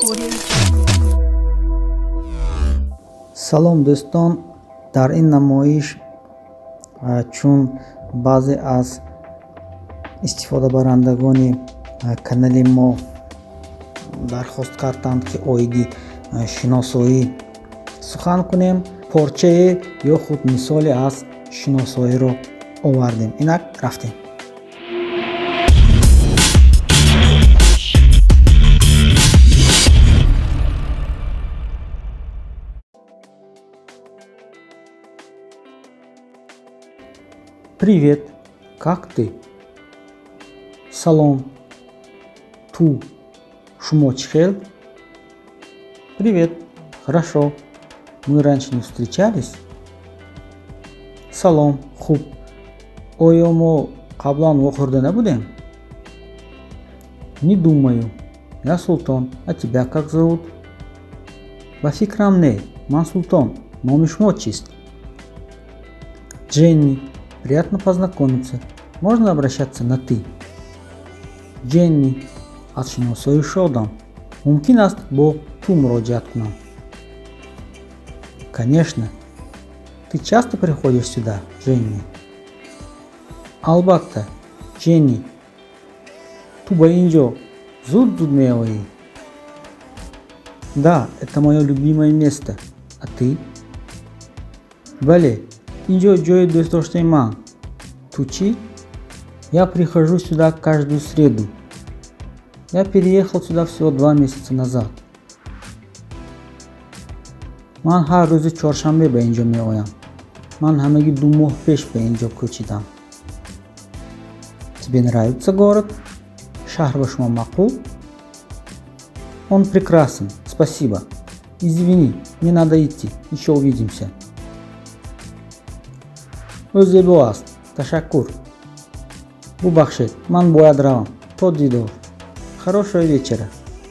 Audio Jungle. Салом, дӯстон. Дар ин намоиш, чун баъзе аз истифодабарандагони канали мо дархост карданд, ки оиди шиносоӣ сухан кунем, порчае ё худ мисоле аз шиносоиро овардем. Инак, рафтем. Привет, как ты? Салом, ту, шумо чӣ хел? Привет, хорошо. Мы раньше не встречались? Салом, хуб. Оё мо қаблан вохӯрда набудем? Не думаю. Я Султон. А тебя как зовут? Ба фикрам, не. Ман Султон. Номи шумо чист? Дженни. Приятно познакомиться. Можно обращаться на ты? Дженни. Аз шиносоӣ шодам. Мумкин аст бо ту муроҷиат кунам? Конечно. Ты часто приходишь сюда, Дженни? Албатта, Дженни. Ту ба ин ҷо зуд зуд меоӣ? Да, это моё любимое место. А ты? Бале, ин ҷо ҷои дӯстдоштаи ман. Ту чӣ? Я прихожу сюда каждую среду. Я переехал сюда всего 2 месяца назад. Ман ҳар рӯзи чоршанбе ба ин ҷо меоям. Ман ҳамагӣ 2 моҳ пеш ба ин ҷо кӯчидам. Тебе нравится город? Шаҳр ба шумо маъқул? Он прекрасен, спасибо. Извини, мне надо идти. Ещё увидимся. Ӯ зебо аст, ташаккур. Бубахшед, ман бояд равам. То дидор. Хорошего вечера.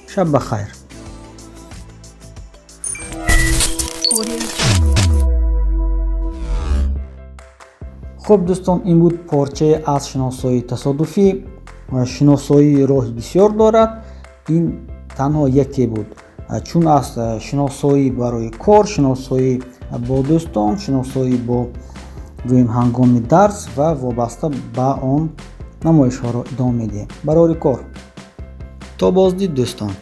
Шаб ба хайр. Audio Jungle. Хуб, дӯстон, ин буд порчае аз шиносоии тасодуфӣ. Шиносоӣ роҳи бисёр дорад, ин танҳо яке буд, чун аст шиносоӣ барои кор, шиносоӣ бо дӯстон, шиносоӣ бо гӯем ҳангоми дарс ва вобаста ба он намоишҳоро идома медиҳем. Барори кор, то боздид, дӯстон.